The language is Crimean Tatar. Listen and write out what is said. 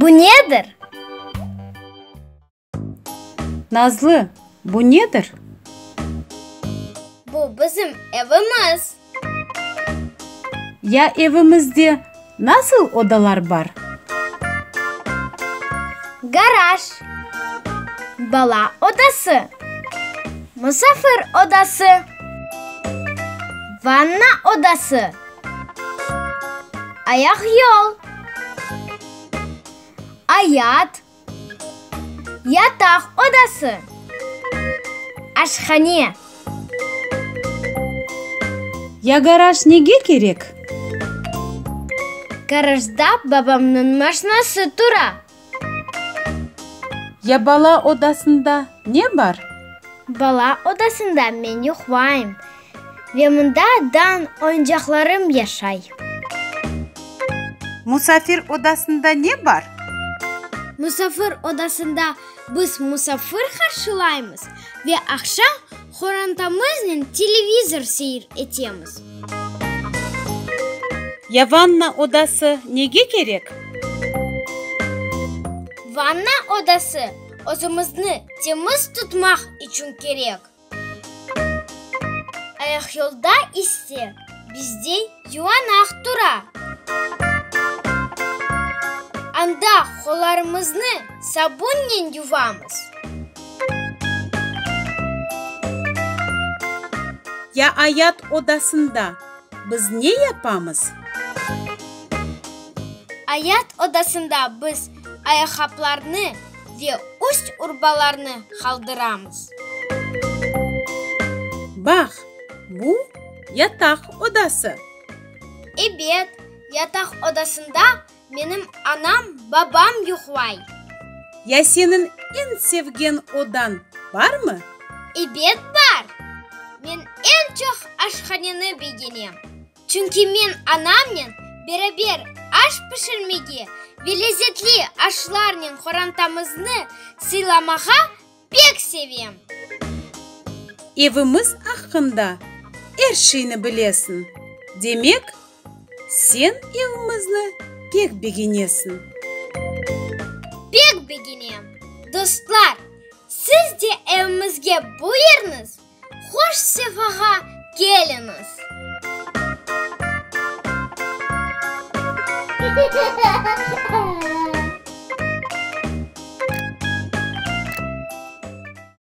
Bu nedir? Nazlı, bu nedir? Bu bizim evimiz. Ya evimizde nasıl odalar bar? Garaj, bala odası, musafir odası, vanna odası, ayaqyol, ayat, yataq odası, aşhane. Ya garaj nege kerek? Garajda babamnıñ maşnası tura. Ya bala odasında ne bar? Bala odasında men yuqlayım ve mında dan oyuncaqlarım yaşay. Musafir odasında ne bar? Musafir odasında biz musafir qarşılaymız ve aqşam qorantamıznen televizor seyir etemiz. Ya vanna odası nege kerek? Vanna odası özümizni temiz tutmaq içün kerek. Ayaqyolda ise bizde yuvanaq tura. Anda qollarımıznı sabunnen yuvamız. Ya ayat odasında biz ne yapamız? Ayat odasında biz ayaqqaplarnı ve üst urbalarnı qaldıramız. Baq, bu yataq odası. Ebet, yataq odasında menim anam, babam yuqlay. Ya seniñ eñ sevgen odañ barmı? Ebet, bar. Men eñ çoq aşhaneni begenem. Çünki men anamnen beraber aş pişirmege ve lezetli aşlarnen qorantamıznı sıylamağa pek sevem. Evimiz aqqında er şeyni bilesiñ, demek, sen evimizni pek begenesiñ. Pek begenem. Dostlar, siz de evimizge buyurıñız, hoş sefağa keliñiz!